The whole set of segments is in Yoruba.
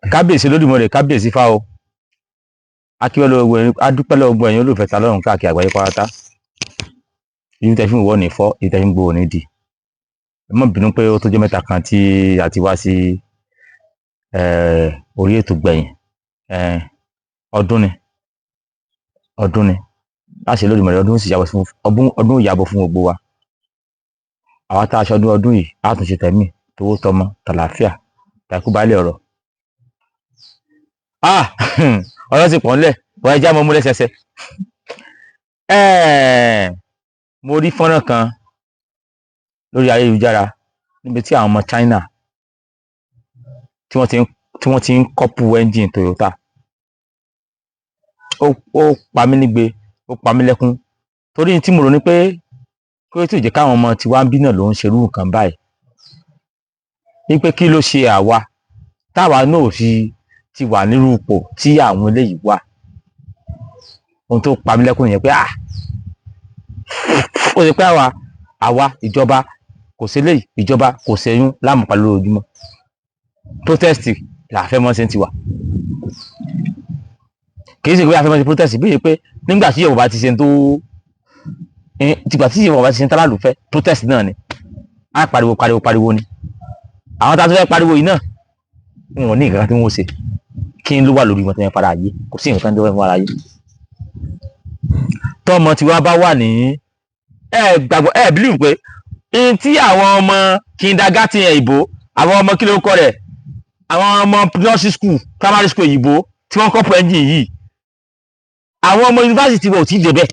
Kábíyèsí Olódùmarè, kábíyèsí fáo akíwẹ́ lọ́wọ́ ẹ̀yin, adúpẹ́ lọ́wọ́ gbogbo ẹ̀yin olùfẹ́ ta lọ́rùn káàkiri àgbáyé pátá. Ibi tẹ́ fi ń wọ́ ní fọ́, ibi tẹ́ fi ń gbowó ní dì. Ẹ má bínú pé ó tó jẹ́ 3 kan tí a ti wá sí orí ètò gbẹ̀yìn. Ọdún ni, ọdún ni láṣẹ Olódùmarè, ọdún sì yàbọ̀ fún ọdún, ìyàbọ̀ fún gbogbo wa. Àwa tá a ṣọdún ọdún yìí, á tún ṣe tẹ̀mí tówó tọmọ tàlàáfíà tàkú baálé ọ̀rọ̀. Ah, ọ̀rọ̀ ti pọ̀ ńlẹ̀, wọ́n ẹja mọ́ múlẹ̀ ṣẹṣẹ. Mo rí fọ́nrán kan lórí ayélujára níbi tí àwọn ọmọ China tí wọ́n ti ń kọ́pù ẹ́ńjìn Toyota. Ó pa mí nígbe, ó pa mí lẹ́kún, torí tí mo rò ní pé kí ló tí ò jẹ́ káwọn ọmọ tiwa ń bí náà ló ń ṣerú nǹkan báyìí, wípé kí ló ṣe àwa táwa náà ò fi ti wà nírú ipò tí àwọn eléyìí wà. Ohun tó pa mí lẹ́kún yẹn pé ah, ó ṣe pé àwa ìjọba kò sí eléyìí, ìjọba kò ṣẹ́yún láàmú pa lójoojúmọ́. Protest là fẹ́ mọ́ ṣe ń tiwa, kì í ṣe pé a fẹ́ mọ́ ṣe protest bí i pé nígbà tí Yorùbá ti ṣe tó tìgbà tí Yorùbá ti ṣe ń tálàlù fẹ́ protest náà ni á pariwo pariwo pariwo ni. Àwọn tá a tún fẹ́ pariwo yìí náà wọn ò ní nǹkan tí wọ́n ṣe, kí n ló wà lórí wọn tó yẹn fara ayé, kò sí nǹkan tó yẹn fara ayé. Tọmọ tiwa bá wà ní ẹ gbàgbọ́, ẹ believe pé n tí àwọn ọmọ kindergarten ìbò, àwọn ọmọ kí ló kọ rẹ̀, àwọn ọmọ nursery school, primary school ìbò tí wọ́n kọ́pù engine yìí, àwọn ọmọ yunifásitì wọn ò tí ì débẹ̀.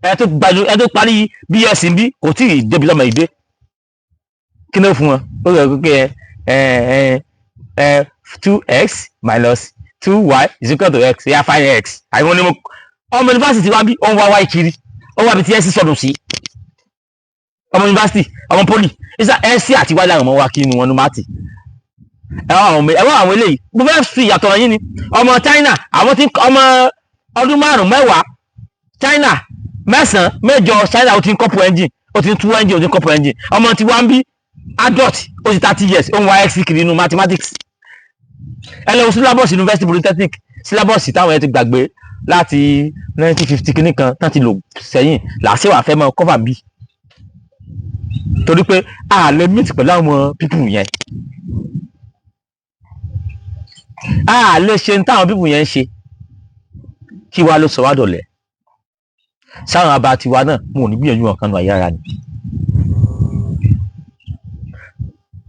Ẹ tó gbajú, ẹ tó parí BSc bí kò tí ì débi lọ́mọ ìdé, kí ló fún wọn? Ó yẹ kó ẹ ẹ ẹ 2x minus 2y is equal to x, ya find x. Àwọn onímọ̀ ọmọ yunifásitì wa bí ó ń wá y kiri, ó wá bí tí ẹ sì sọdún sí. Ọmọ yunifásitì, ọmọ poli isa ẹ sí àti wáyé àwọn ọmọ wa kí inú wọn ní máàtì. Ẹ wá àwọn eléyìí, mo fẹ́ fi ìyàtọ̀ yín ni. Ọmọ China, àwọn tí ọmọ ọdún 5 mẹ́wàá China, 9 8 China, ó ti ń kọ́pù engine, ó ti ń tú engine, ó ti ń kọ́pù engine. Ọmọ tí wọ́n ń bí adult, ó ti 30 years, ó ń wá x kiri inú mathematics. Ẹ lọ syllabus University Polytechnic, syllabus táwọn ẹ ti gbàgbé láti 1950 kìíní kan tán ti lò sẹ́yìn làásìwà fẹ́ mọ́ cover bí, torí pé a lè meet pẹ̀lú àwọn people yẹn, a lè ṣe ní táwọn people yẹn ń ṣe. Kí wàá ló sọ wá dọ̀lẹ́ sáwọn abá tiwa náà? Mo ò ní gbìyànjú ọ̀kan nù ayé ara ni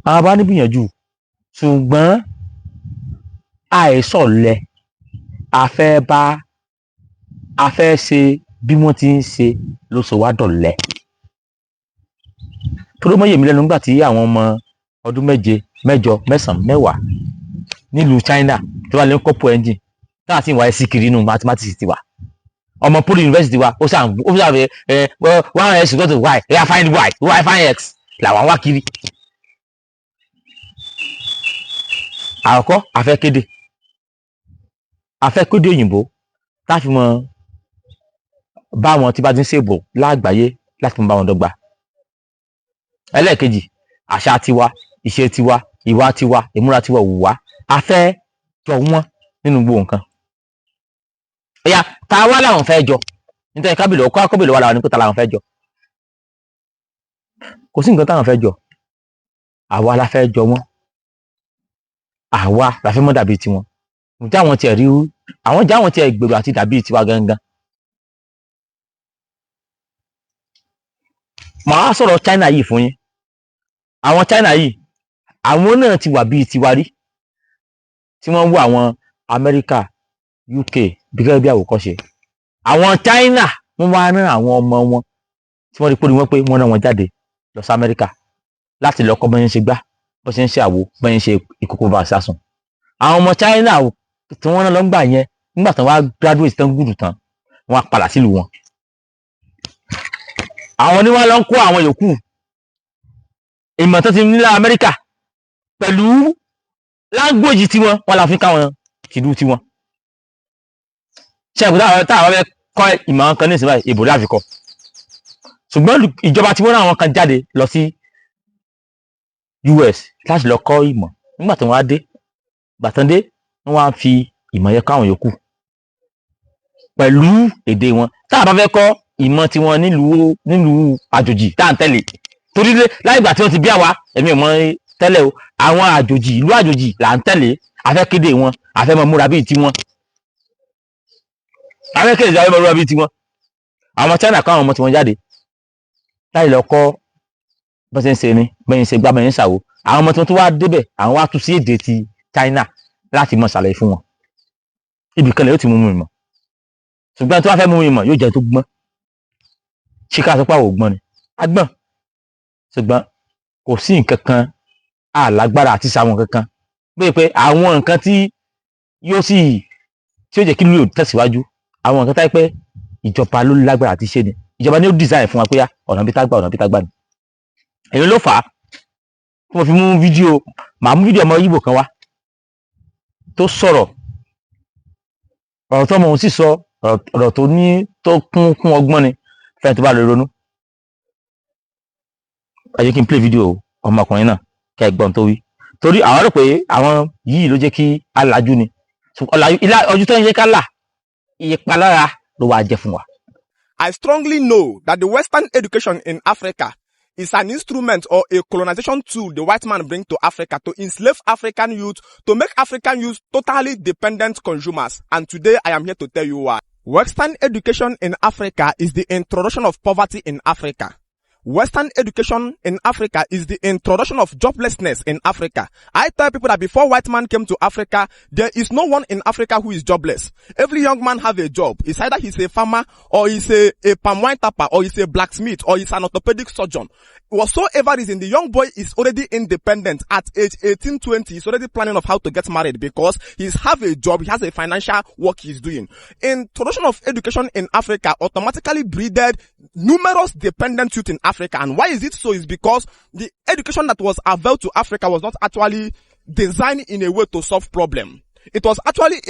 àwọn abá ní gbìyànjú, ṣùgbọ́n àìsọ̀lẹ̀ a fẹ́ bá a fẹ́ ṣe bí wọ́n ti ń ṣe ló sọ wá dọ̀lẹ́. Torí mọ́ yèmí lẹ́nu nígbà tí àwọn ọmọ ọdún 7 8 9 10 nílùú China tí wọ́n lè ń kọ́pù engine táà sì ń wáyé sí kiri inú mathematics tiwa. Ọmọ poly university wa ó sàn ó sàn ẹ one x go to y, ẹ find y, y find x làwọn wá kiri. Àkọ́kọ́ a fẹ́ kéde, a fẹ́ kéde òyìnbó tá a fi mọ bá wọn tí bá ti ń ṣèbò lágbàáyé láti mọ bá wọn dọ́gba. Ẹlẹ́ẹ̀kejì, àṣà tiwa, ìṣe tiwa, ìwà tiwa, ìmúra tiwa òwúwa, a fẹ́ jọ wọ́n nínú gbogbo nǹkan. Ẹ̀yà tá a wá làwọn fẹ́ jọ nítorí kábìlì ọkọ akọ́bìlì wà láwọn ní pé ta làwọn fẹ́ jọ. Kò sí nǹkan táwọn fẹ́ jọ, àwa la fẹ́ jọ wọ́n, àwa la fẹ́ mọ́ dàbí tiwọn. Ǹjẹ́ àwọn tiẹ̀ rí, àwọn jẹ́ àwọn tiẹ̀ gbèrò àti dàbí tiwa gangan. Màá sọ̀rọ̀ China yìí fún yín. Àwọn China yìí, àwọn náà ti wà bíi tiwa rí, tí wọ́n wú àwọn Amẹ́ríkà, UK bí gẹ́gẹ́ bí àwòkọ́ṣe. Àwọn China wọ́n wá rán àwọn ọmọ wọn tí wọ́n rí pé wọ́n pé wọ́n rán wọn jáde lọ sí Amẹ́ríkà láti lọ kọ́ bọ́n ṣe ń ṣe gbá, bọ́n ṣe ń ṣe àwo, bọ́n ṣe ń ṣe ìkókó bá sásùn. Àwọn ọmọ China tí wọ́n rán lọ ńgbà yẹn, nígbà tí wọ́n wá graduate tán gùdù tán, wọ́n á padà sílùú wọn. Àwọn ni wọ́n lọ ń kó àwọn yòókù ìmọ̀ tó ti ní ní Amẹ́ríkà pẹ̀lú láńgbòjì tiwọn, wọ́n la fi káwọn tìlú tiwọn. Ṣé ẹ̀kú táwọn fẹ́ kọ́ ìmọ̀ kan ní ìsìn báyìí, ìbò láfi kọ́. Ṣùgbọ́n ìjọba tí wọ́n rán àwọn kan jáde lọ sí US láti lọ kọ́ ìmọ̀, nígbà tí wọ́n á dé Gbàtàndé, wọ́n wá ń fi ìmọ̀ yẹn kọ́ àwọn yòókù pẹ̀lú èdè wọn. Tá a bá fẹ́ kọ́ ìmọ̀ tiwọn nílùú àjòjì tá à ń tẹ̀lé, torí láì ìgbà tí wọ́n ti bí àwa, èmi ò mọ̀ tẹ́lẹ̀ o, àwọn àjòjì, ìlú àjòjì là ń tẹ̀lé. A fẹ́ kéde wọn, a fẹ́ mọ múra bíi tiwọn, a fẹ́ kéde, a fẹ́ mọ múra bíi tiwọn. Àwọn China kọ́ àwọn ọmọ tiwọn jáde láì lọ kọ́ bó ṣe ń ṣe ni bẹ́ẹ̀ ń ṣe gbá, bẹ́ẹ̀ ń ṣàwò. Àwọn ọmọ tí wọ́n tún wá débẹ̀, àwọn wá tú sí èdè ti China láti mọ ṣàlàyé fún wọn. Ibì kan lè yóò ti mú mi mọ̀, ṣùgbọ́n tí wọ́n fẹ́ mú mi mọ̀, yóò jẹ́ tó gbọ́n. Ṣé ká sọ pé àwọn ò gbọ́n ni? A gbọ́n, ṣùgbọ́n kò sí nǹkan kan alágbára àti sàwọn kankan bẹ́ẹ̀ pé àwọn nǹkan tí yóò sì tí ó jẹ́ kí ìlú yóò tẹ̀síwájú, àwọn nǹkan táyé pé ìjọba ló lágbára àti ṣe ni ìjọba ní ó design fún wa pé ọ̀nà bí tá gbà, ọ̀nà bí tá gbà ni. Èyí ló fà á tí mo fi mú fídíò, màá mú fídíò ọmọ Ìgbò kan wá tó sọ̀rọ̀. Ọ̀rọ̀ tó ọmọ òun sì sọ, ọ̀rọ̀ tó ní tó kún kún ọgbọ́n ni fẹ́ni tó bá lè ronú. Ẹ jẹ́ kí n play fídíò ọmọkùnrin náà kẹ́ ẹ gbọ́n tó wí, torí àwọn rò pé àwọn yìí ló jẹ́ kí á lajú ni. Ọjọ́ tó ń yẹ ká là, ìpalára ló wàá jẹ́ fún wa. I strongly know that the Western education in Africa is an instrument or a colonization tool the white man bring to Africa to enslave African youth, to make African youth totally dependent consumers. And today I am here to tell you why. Western education in Africa is the introduction of poverty in Africa. Western education in Africa is the introduction of joblessness in Africa. I tell people that before white man came to Africa, there is no one in Africa who is jobless. Every young man have a job. It's either he's a farmer or he's a palm wine tapper or he's a blacksmith or he's an orthopedic surgeon. Whatsoever reason, the young boy is already independent at age 18, 20. He's already planning of how to get married because he's have a job. He has a financial work he's doing. Introduction of education in Africa automatically breeded numerous dependent youth in Africa. And why is it so? Is because the education that was availed to Africa was not actually designed in a way to solve problem. It was actually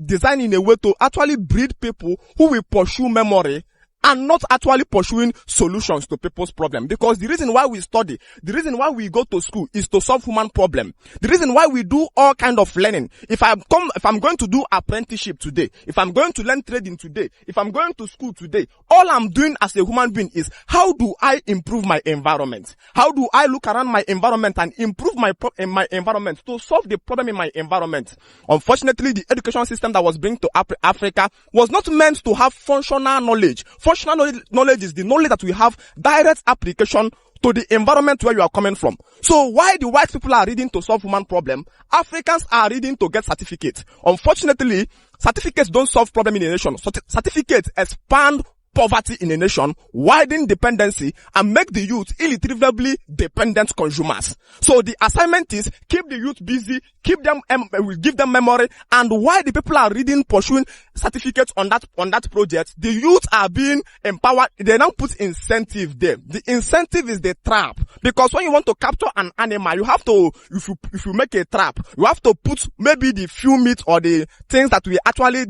designed in a way to actually breed people who will pursue memory and not actually pursuing solutions to people's problem. Because the reason why we study, the reason why we go to school is to solve human problem. The reason why we do all kind of learning. If I'm going to do apprenticeship today, if I'm going to learn trading today, if I'm going to school today, all I'm doing as a human being is how do I improve my environment? How do I look around my environment and improve in my environment to solve the problem in my environment? Unfortunately, the education system that was bring to Africa was not meant to have functional knowledge. Functional knowledge is the knowledge that we have direct application to the environment where you are coming from. So why the white people are reading to solve human problem, Africans are reading to get certificates. Unfortunately, certificates don't solve problem in a nation. Certificates expand poverty in a nation, widen dependency, and make the youth irretrievably dependent consumers. So the assignment is keep the youth busy, keep them, will give them memory, and while the people are reading, pursuing certificates on that project, the youth are being empowered. They now put incentive there. The incentive is the trap. Because when you want to capture an animal, you have to, if you make a trap, you have to put maybe the few meat or the things that will actually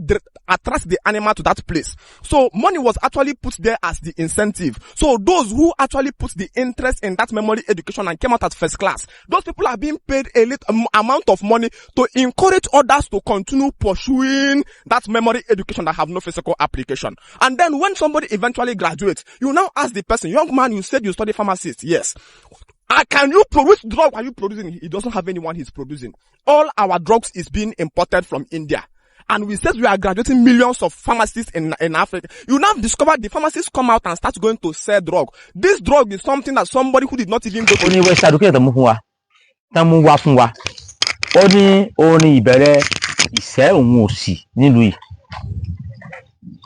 attract the animal to that place. So money was actually put there as the incentive. So those who actually put the interest in that memory education and came out at first class, those people are being paid a little amount of money to encourage others to continue pursuing that memory education that have no physical application. And then when somebody eventually graduates, you now ask the person, "Young man, you said you study pharmacist." "Yes." Can you produce drug? Are you producing?" He doesn't have anyone he's producing. All our drugs is being imported from India. And we said we are graduating millions of pharmacists in Africa. You now discover the pharmacists come out and start going to sell drug. This drug is something that somebody who did not even go to Ó ní western education tó mú fún wa, tán mú wá fún wa, ó ní orin ìbẹ̀rẹ̀ ìṣẹ́ òun òṣì nílùú yìí.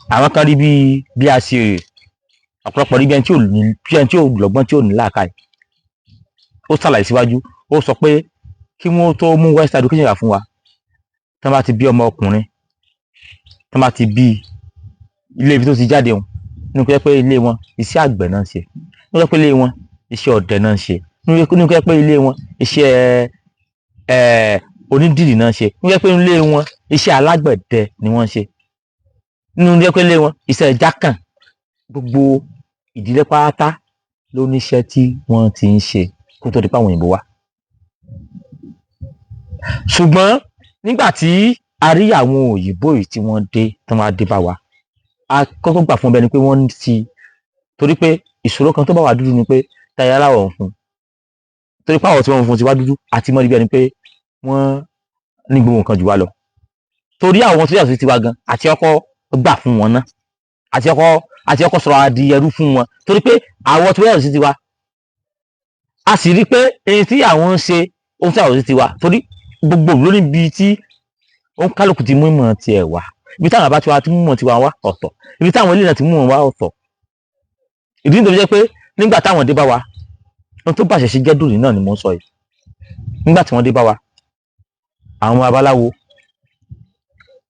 Àwọn kan rí bí a ṣe rè, ọ̀pọ̀lọpọ̀ rí bí ẹni tí ò ní, bí ẹni tí ò lọ́gbọ́n, tí ò ní làákàyè. Ó ṣàlàyé síwájú, ó sọ pé kí wọ́n tó mú western education wá fún wa, tí wọ́n bá ti bí ọmọ ọkùnrin, tí wọ́n bá ti bí ilé ibi tó ti jáde òun nínú pé ilé wọn iṣẹ́ àgbẹ̀ náà ń ṣe, nínú pé ilé wọn iṣẹ́ ọdẹ náà ń ṣe, nínú pé ilé wọn iṣẹ́ onídìrí náà ń ṣe, nínú pé ilé wọn iṣẹ́ alágbẹ̀dẹ ni wọ́n ń ṣe, nínú pé ilé wọn iṣẹ́ jákàn. Gbogbo ìdílé pátá ló níṣẹ́ tí wọ́n ti ń ṣe kó tó di pé àwọn òyìnbó wá. Ṣùgbọ́n nígbà tí a rí àwọn òyìnbó yìí tí wọ́n dé, tí wọ́n á dé bá wa, a kọ́kọ́ gbà fún ọbẹ̀ ni pé wọ́n ti, torí pé ìṣòro kan tó bá wà dúdú ni pé táyà aláwọ̀ funfun, torí pé àwọ̀ tí wọ́n funfun ti wá dúdú àti mọ́ níbi ẹni pé wọ́n ní gbogbo nǹkan jù wá lọ, torí àwọn tó yàtọ̀ sí tiwa gan àti ọkọ̀ gbà fún wọn náà, àti ọkọ̀ sọ̀rọ̀ adi ẹrú fún wọn, torí pé àwọn tó yàtọ̀ sí tiwa, a sì rí pé èyí tí àwọn ń ṣe ohun tí àwọn sí tiwa, torí gbogbo ìlú níbi tí ó ń kálukú ti mú ìmọ̀ tiẹ̀ wá. Ibi táwọn àbá tiwa ti mú ìmọ̀ tiwa wá ọ̀tọ̀, ibi táwọn ilé náà ti mú wọn wá ọ̀tọ̀. Ìdí nítorí jẹ́ pé nígbà táwọn dé bá wa, ohun tó bàṣẹ̀ ṣe jẹ́ dòní náà ni mò ń sọ yìí. Nígbà tí wọ́n dé bá wa, àwọn babaláwo,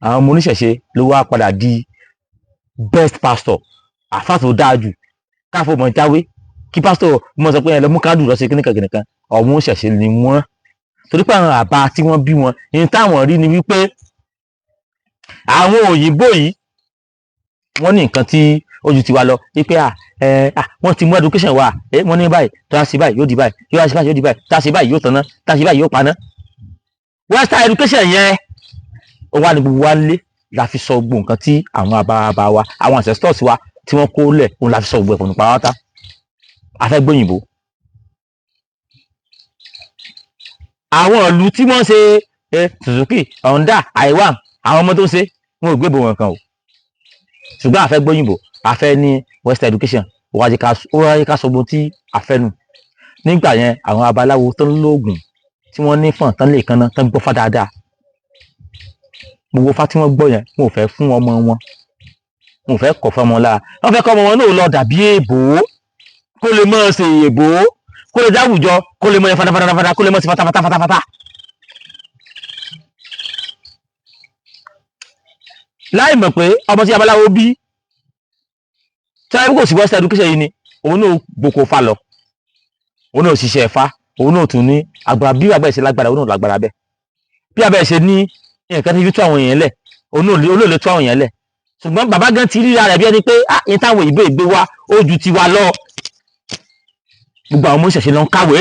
àwọn ọmọ oníṣẹ̀ṣe ló wá padà di best pastor, àfáà tó dáa jù, káfọ́ mọ̀ jáwé, kí pásítọ̀ mọ̀ sọ pé ẹ lọ mú kádùn lọ sí kíníkan kíníkan. Ọmọ oníṣẹ̀ṣe ni wọ́n, torí pé àwọn àbá tí wọ́n bí wọn ní táwọn rí ni wípé àwọn òyìnbó yìí wọ́n ní nǹkan tí ó ju tiwa lọ, wípé à ẹ à wọ́n ti mú education wá ẹ, wọ́n ní báyìí tó a ṣe báyìí yóò di báyìí, yóò ṣe báyìí yóò di báyìí, tá a ṣe báyìí yóò tanná, tá a ṣe báyìí yóò paná. Western education yẹn ó wà ní gbogbo wa lé la fi sọ gbogbo nǹkan tí àwọn àbá wa, àwọn ancestors wa tí wọ́n kó lẹ̀, òun la fi sọ gbogbo ẹ̀kọ́ nípa wátá a fẹ́ gbóyìnbó. Àwọn ìlú tí wọ́n ṣe Suzuki, Honda, Aiwa, àwọn ọmọ tó ń ṣe wọn ò gbébò wọn kan o, ṣùgbọ́n a fẹ́ gbóyìnbó, a fẹ́ ní western education. Ó wá jẹ́ ká sọ gbogbo tí a fẹ́ nù. Nígbà yẹn, àwọn abaláwo tó ń lóògùn tí wọ́n ní fọ̀n tán lè kanná tán gbọ́ fá dáadáa, gbogbo fá tí wọ́n gbọ́ yẹn, wọn ò fẹ́ fún ọmọ wọn, wọn ò fẹ́ kọ̀ fún ọmọ lára. Wọ́n fẹ́ kọ́ ọmọ wọn náà lọ dàbí èèbó, kó lè mọ̀ ṣe èèbó, kó lè dáwùjọ, kó lè mọ̀ yẹn fatafata, kó lè mọ̀ sí fatafata. Láì mọ̀ pé ọmọ tí abaláwo bí tí wọ́n kò sí western education yìí ni òun náà gboko fa lọ, òun náà ṣiṣẹ́ fa, òun náà tún ní agbára bí abẹ́ ṣe lágbára, òun náà lágbára bẹ́ẹ̀ bí abẹ́ ṣe ní nǹkan tí fi tú àwọn èèyàn lẹ̀, òun náà lè tú àwọn èèyàn lẹ̀. Ṣùgbọ́n bàbá gan ti ríra rẹ̀ bí ẹni pé ah ní táwọn òyìnbó ìgbé wa ó ju tiwa lọ. Gbogbo àwọn ọmọ ìṣẹ̀ṣe lọ ń kàwé,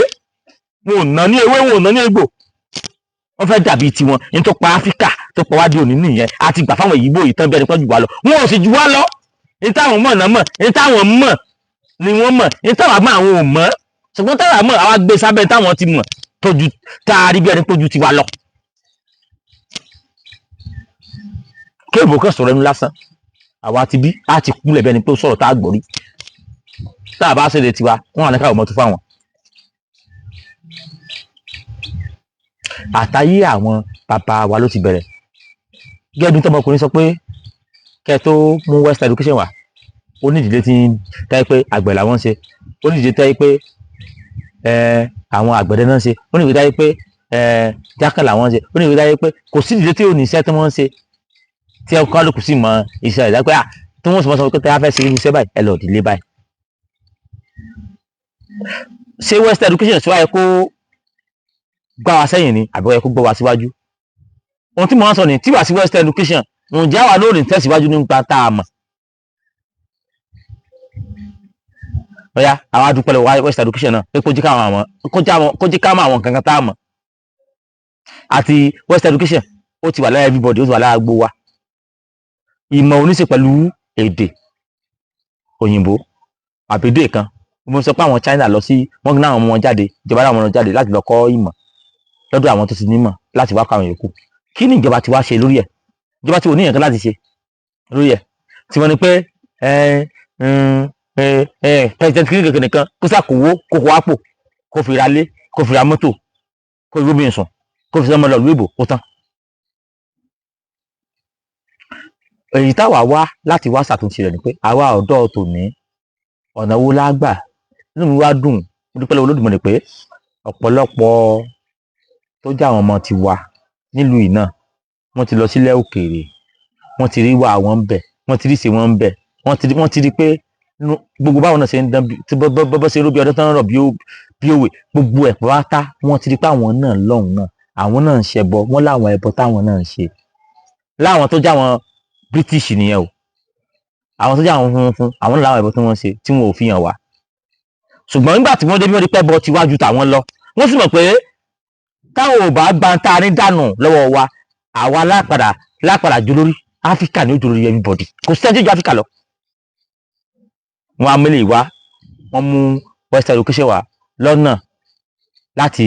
wọn ò ná ní ewé, wọn ò ná ní egbò, wọ́n fẹ́ dàbí tiwọn. Ní tó pa Áfíríkà tó pa wá di òní nìyẹn. Àti gbà fáwọn òyìnbó yìí tán bí ẹni pé jù wá lọ, wọn ò sì jù wá lọ. Ní táwọn mọ̀ náà mọ̀, ní táwọn mọ̀ ni wọ́n mọ̀, ní táwọn mọ̀ àwọn ò mọ̀, ṣùgbọ́n táwọn mọ̀ àwa gbé sábẹ́ táwọn ti mọ̀ tójú tá a rí bí ẹni pé ju tiwa lọ. Kéèbù kan sọ̀rọ̀ ẹnu lásán, àwa ti bí a ti kúlẹ̀ bí ẹni pé ó sọ̀rọ̀ tá a gbọ́ rí. Tá a bá ṣèlè tiwa, wọn wà ní káwọn ọmọ tó fáwọn. Àtàyé àwọn bàbá wa ló ti bẹ̀rẹ̀. Gẹ́gẹ́ bí tọmọkùnrin sọ pé kẹ́ ẹ tó mú western education wá, ó ní ìdílé tí ń tẹ́ pé àgbẹ̀ làwọn ń ṣe, ó ní ìdílé tẹ́ pé àwọn àgbẹ̀dẹ náà ń ṣe, ó ní ìdílé tẹ́ pé jákàn làwọn ń ṣe, ó ní ìdílé tẹ́ pé kò sí ìdílé tí ò ní iṣẹ́ tí wọ́n ń ṣe, tí ẹ kálukú sì mọ iṣẹ́ rẹ̀ dápẹ́ tí wọ́n sì mọ sọ pé tẹ́ a fẹ́ ṣe irú iṣẹ́ báyìí, ẹ lọ ìdílé báyìí. Ṣé western education ṣe wáyé kó gbá wa sẹ́yìn ni àbí wáyé kó gbọ́ wa síwájú? Ohun tí mo máa ń sọ ni tí wàá sí western education, ǹjẹ́ àwa lóòrìn tẹ̀síwájú nípa tá a mọ̀? Ọ̀yá àwa dúpẹ́ lọ́wọ́ western education náà pé kó jẹ́ ká mọ̀ àwọn nǹkan kan tá a mọ̀. Àti western education ó ti wà lára everybody, ó ti wà lára gbogbo wa. Ìmọ̀ oníṣe pẹ̀lú èdè òyìnbó àbídè kan. Mo sọ pé àwọn China lọ sí wọ́n ní àwọn ọmọ wọn jáde, ìjọba láwọn ọmọ wọn jáde láti lọ kọ́ ìmọ̀ lọ́dọ̀ àwọn tó ti nímọ̀ láti wá kọ́ àwọn yòókù. Kí ni ìjọba ti wá ṣe lórí ẹ̀? Ìjọba ti wò ní nǹkan láti ṣe lórí ẹ̀. Tí wọ́n ní pé president kìnìkan nìkan kó sàkówó kó kó àpò kó fi ra lé, kó fi ra mọ́tò, kó fi gómìnà sùn, kó fi sọmọ lọ ìlú ìbò, kó tán. Èyí táwa wá láti wá ṣàtúnṣe rẹ̀ ni pé àwa ọ̀dọ́ tòní ọ̀nà wo la gbà? Inú mi wá dùn, mo dúpẹ́ lọ́wọ́ Olódùmarè pé ọ̀pọ̀lọpọ̀ tó jẹ́ àwọn ọmọ tiwa nílùú yìí náà wọ́n ti lọ sílẹ̀ òkèèrè, wọ́n ti rí wà wọ́n ń bẹ̀, wọ́n ti rí ṣe wọ́n ń bẹ̀, wọ́n ti rí pé gbogbo báwọn náà ṣe ń dán tí bọ́ ṣe rú bí ọdún tán rọ̀ bí òwe, gbogbo ẹ̀ pátá wọ́n ti rí pé àwọn náà lọ́hùn náà, àwọn náà ń ṣẹbọ, wọ́n láwọn ẹbọ táwọn náà ń ṣe. Láwọn tó jẹ́ àwọn British nìyẹn o, àwọn tó jẹ́ àwọn funfun, àwọn náà láwọn ẹbọ tí wọ́n ń ṣe tí wọn ò fi hàn wá. Ṣùgbọ́n nígbà tí wọ́n dé bí wọ́n rí pé ẹbọ tiwájú tàwọn lọ, wọ́n sì mọ̀ pé Táwọn ò bá gba tá a ní dànù lọ́wọ́ wa, àwa lápadà lápadà jó lórí Áfíríkà ní ó jó lórí everybody. Kò sí ẹni tí ó ju Áfíríkà lọ. Wọn á mélèé wá, wọ́n mú western education wá lọ́nà láti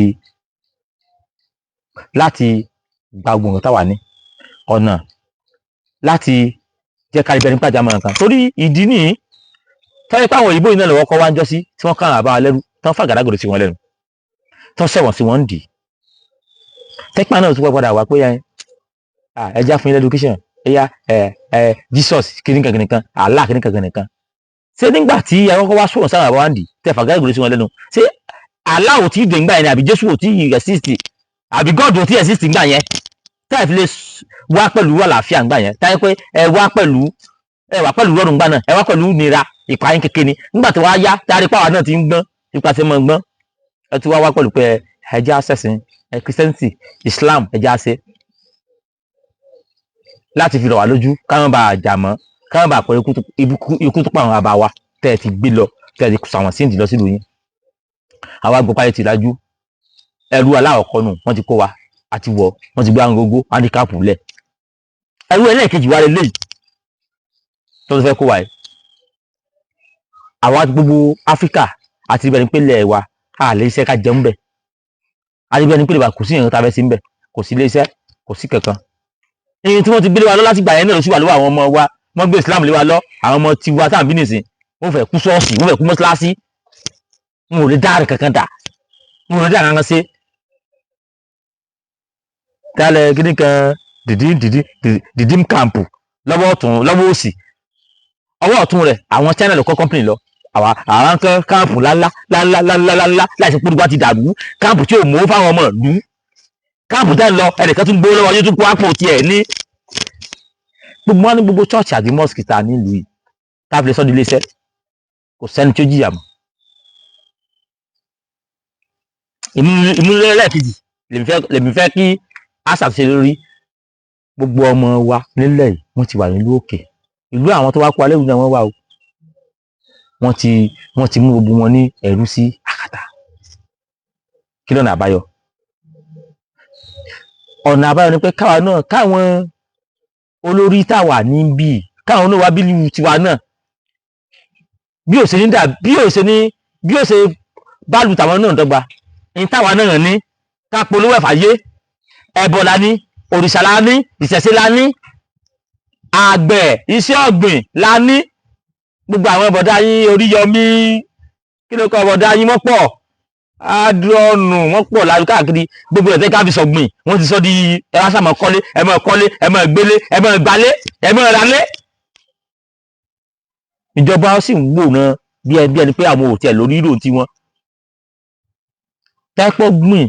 gba gbogbo nǹkan táwa ní, ọ̀nà láti jẹ́ kárí bẹ́ẹ̀ nípa àjàmọ̀ nǹkan. Torí ìdí nìyí tọ́jú pé àwọn òyìnbó yìí náà lọ́wọ́ kọ́ wá ń jọ́ sí tí wọ́n kàn àbá wa lẹ́rú, tán fàgàdàgòdò sí wọn lẹ́nu, tán sẹ̀wọ̀n sí wọn ń dì í. Tẹ́pà náà tún padà wá pé ẹ já fún yín education, ẹ yá ẹ ẹ Jesus kìnìkan kìnìkan, Allah kìnìkan kìnìkan. Ṣé nígbà tí ẹ kọ́kọ́ wá sọ̀rọ̀ sáwọn àbá wa ń dì í, tẹ fàgàdàgòdò sí wọn lẹ́nu, ṣé Allah ò tí ì dé ńgbà yẹn ni, àbí Jésù ò tí ì exist, àbí God ò tí ì exist ńgbà yẹn táyà fi lè wá pẹ̀lú àlàáfíà ńgbà yẹn, táyà pé ẹ wá pẹ̀lú rọrùn ńgbà náà, ẹ wá pẹ̀lú nira ìpayín kékeré ni? Nígbà tí wàá yá táyà rí pàwọn náà ti ń gbọ́n nípasẹ̀ mọ́ gbọ́n, ẹ ti wá wá pẹ̀lú pé ẹ jẹ́ àṣẹ̀sìn ẹ Christianity, Islam, ẹ jẹ́ àṣẹ láti fi rọ̀ wá lójú, káwọn bá jà mọ́, káwọn bá pẹ̀lú ikú tó pa àwọn bàbá wa tẹ́ ẹ ti gbé lọ, tẹ́ ẹ ti sàwọn sí ìdí lọ sílùú yín. Àwa gbọ́ páyé ti lajú. Ẹrú aláwọ̀kọ́ nù, wọ́n ti kó wa àti wọ̀, wọ́n ti gbé àwọn gógó handicap lẹ̀. Ẹrú ẹlẹ́ẹ̀kejì wa lélẹ́yìí tó ti fẹ́ kó wa yìí. Àwa gbogbo Áfíríkà àti ibẹ̀ ní pélé wa, a lè iṣẹ́ ká jẹun bẹ̀, àti ibẹ̀ ní pélé wa, kò sí ìyẹn tá a fẹ́ sí ń bẹ̀, kò sí ilé iṣẹ́, kò sí kankan. Èyí tí wọ́n ti gbé lé wa lọ láti gbà yẹn náà ló sì wà lọ́wọ́ àwọn ọmọ wa. Wọ́n gbé Islam lé wa lọ. Àwọn ọmọ tiwa tá à ń bí nìsín, wọ́n fẹ́ kú ṣọ́ọ̀ṣì, wọ́n fẹ́ kú mọ́ṣáláṣí. Wọn ò lè dá kankan dà, wọn ò lè dá kankan ṣe. Tálẹ̀ kíní kan dìdí dìdí dìdím camp lọ́wọ́ ọ̀tún, lọ́wọ́ òsì, ọwọ́ ọ̀tún rẹ̀, àwọn China ló kọ́ company lọ. Àwa àwọn kan camp ńláńlá ńláńlá ńláńlá ńláńlá láìsí pé ti dàrú, camp tí ò mú fáwọn ọmọ ìlú. Camp tẹ́ ń lọ, ẹnìkan tún gbówó lọ́wọ́ yóò tún kó àpò tiẹ̀ ní. Gbogbo wọn ní gbogbo church àti mosque ta nílùú yìí, tá a fi lè sọ́ di iléeṣẹ́, kò sẹ́ni tí ó jìyà mọ́. Ìmúlẹ̀lẹ́kejì lèmi fẹ́ kí a ṣàtúnṣe lórí gbogbo ọmọ wa nílẹ̀ yìí. Wọ́n ti wà nílùú òkè, ìlú àwọn tó wá kó alẹ́ ìlú náà wọ́n wà o. Wọ́n ti mú gbogbo wọn ní ẹrú sí àkàtà. Kí lọ́nà àbáyọ? Ọ̀nà àbáyọ ni pé káwa náà, káwọn olórí táwa níbí, káwọn náà wá bílù tiwa náà, bí ò ṣe ní dà, bí ò ṣe ní, bí ò ṣe bá lu tàwọn náà dọ́gba ní táwa náà ní, ká polówó ẹ̀fà yé. Ẹbọ la ní, òrìṣà la ní, ìṣẹ̀ṣe la ní, àgbẹ̀ iṣẹ́ ọ̀gbìn la ní. Gbogbo àwọn bọ̀dá yín Oríyọmí, kí ló kọ́ bọ̀dá yín, wọ́n pọ̀ adúrọ̀nù, wọ́n pọ̀ lájú káàkiri. Gbogbo ẹ̀tẹ́ ká fi sọ̀gbìn, wọ́n ti sọ di ẹ wá sàmọ̀ kọ́lé, ẹ máa kọ́lé, ẹ máa gbélé, ẹ máa gbalé, ẹ máa ralé. Ìjọba sì ń wò náà bí ẹni pé àwọn ò tiẹ̀ lórí ìrò tiwọn. Tẹ́pọ̀ gbìn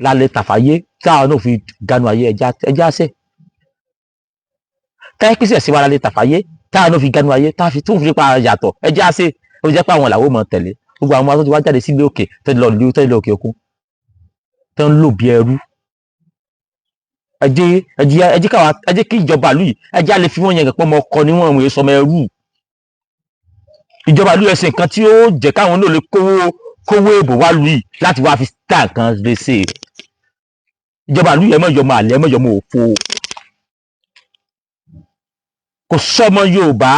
lálẹ́ tàfáyé táwọn náà fi ganu ayé ẹja ẹja sẹ́. Tẹ́kísẹ̀ sí wa lálẹ́ tàfáyé táwọn náà fi ganu ayé, táwọn fi tún fi pa yàtọ̀ ẹja sẹ́. Ó jẹ́ pé àwọn làwọn mọ̀ tẹ̀lé gbogbo àwọn ọmọ tó ti wá jáde sílé òkè, tó ti lọ ìlú, tó ti lọ òkè òkun, tó ń lò bí ẹrú. Ẹ jẹ́ káwa, ẹ jẹ́ kí ìjọba ìlú yìí, ẹ jẹ́ á lè fi wọ́n yẹn pọ̀ ọmọ ọkọ ni wọ́n wọ́n sọmọ ẹrú. Ìjọba ìlú yẹn ṣe nǹkan tí ó jẹ́ káwọn náà lè kówó èbò wá lù yìí láti wá fi tá nǹkan lè ṣe. Ìjọba ìlú yẹn mọ̀jọ́ máa lẹ́ mọ̀jọ́ mọ̀ òfo. Kò sọmọ Yorùbá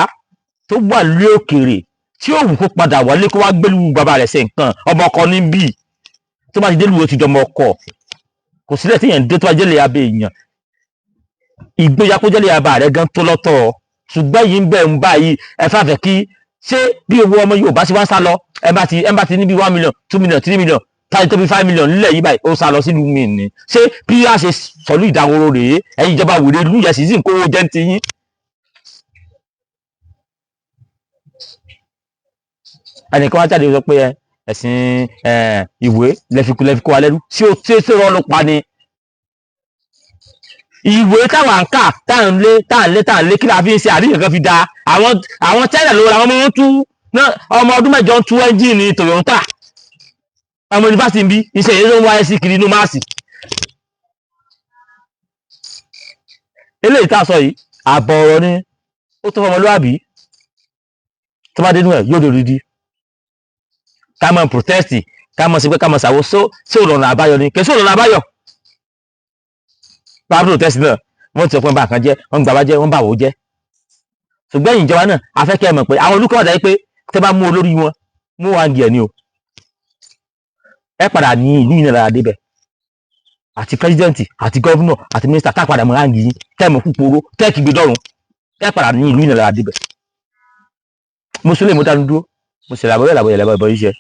tó wà lé òkèèrè tí ó wù kó padà wálé kó wá gbélú bàbá rẹ̀ ṣe nǹkan. Ọmọ ọkọ níbí tó bá ti dé lù, ó ti dọmọ ọkọ. Kò sílẹ̀ tí yẹn dé tó bá jẹ́lẹ̀ abẹ́ èèyàn, ìgbéyà kó jẹ́lẹ̀ abà rẹ̀ gan tó lọ́tọ̀. Ṣùgbọ́n yìí ń bẹ̀ ń báyìí, ẹ fàfẹ́ kí ṣé bí owó ọmọ Yorùbá ṣe wá ń sá lọ. Ẹ bá ti ní bí 1 million, 2 million, 3 million, táyì tó bí 5 million nílẹ̀ yìí báyìí, ó sá lọ sílùú mi ní. Ṣé bí a ṣe sọ̀lú ìdáhóró rèé? Ẹ̀yin ìjọba wèrè ìlú yẹn sì ń kówó jẹ́ ń ti yín. Ẹnìkan wá jáde sọ pé ẹ̀sìn ìwé lẹ́fikú kó wa lẹ́rú. Ṣé o ṣe ṣé rọ́ ló pa ni? Ìwé táwa ń kà, tá à ń lé, tá à ń lé, tá à ń lé, kí la fi ń ṣe àríyàn kan fi da àwọn China ló ra. Àwọn ọmọ wọn tú ọmọ ọdún 8 ń tú ẹ́ńjìnì Toyota. Ọmọ yunifásitì ń bí iṣẹ́ yẹn ló ń wáyé sí kiri inú máàsì. Eléyìí tá a sọ yìí, àbọ̀ ọ̀rọ̀ ni ó tó fọmọlúwàbí. Tó bá dénú ẹ̀ yóò dòdìdí. Ká mọ̀ protest, ká mọ̀ sí pé ká mọ̀ ṣàwó, ṣé òrọ̀nà àbáyọ ni? Kì í ṣe òrọ̀nà àbáyọ. Bá protest náà, wọ́n ti sọ pé wọ́n bá nǹkan jẹ́, wọ́n gbà wá jẹ́, wọ́n bà wò jẹ́. Ṣùgbọ́n ẹ̀yin ìjọba náà, a fẹ́ kẹ́ ẹ mọ̀ pé àwọn olùkọ́ ọ̀dà yìí pé tẹ́ bá mú olórí wọn mú wá ń ẹ̀ ní o, ẹ padà ní ìlú yìí náà lára débẹ̀, àti president àti governor àti minister tá padà mọ̀ ráǹgì yín, tẹ́ mọ̀ kúkúrú, tẹ́ kígbe dọ́run, ẹ padà ní ìlú yìí náà lára débẹ̀. Mo sọ lè mo dánu dúró, mo sì làbọ̀ bẹ́ẹ̀ làbọ̀ yẹ̀lẹ́bọ̀ ìbọn yìí ṣe.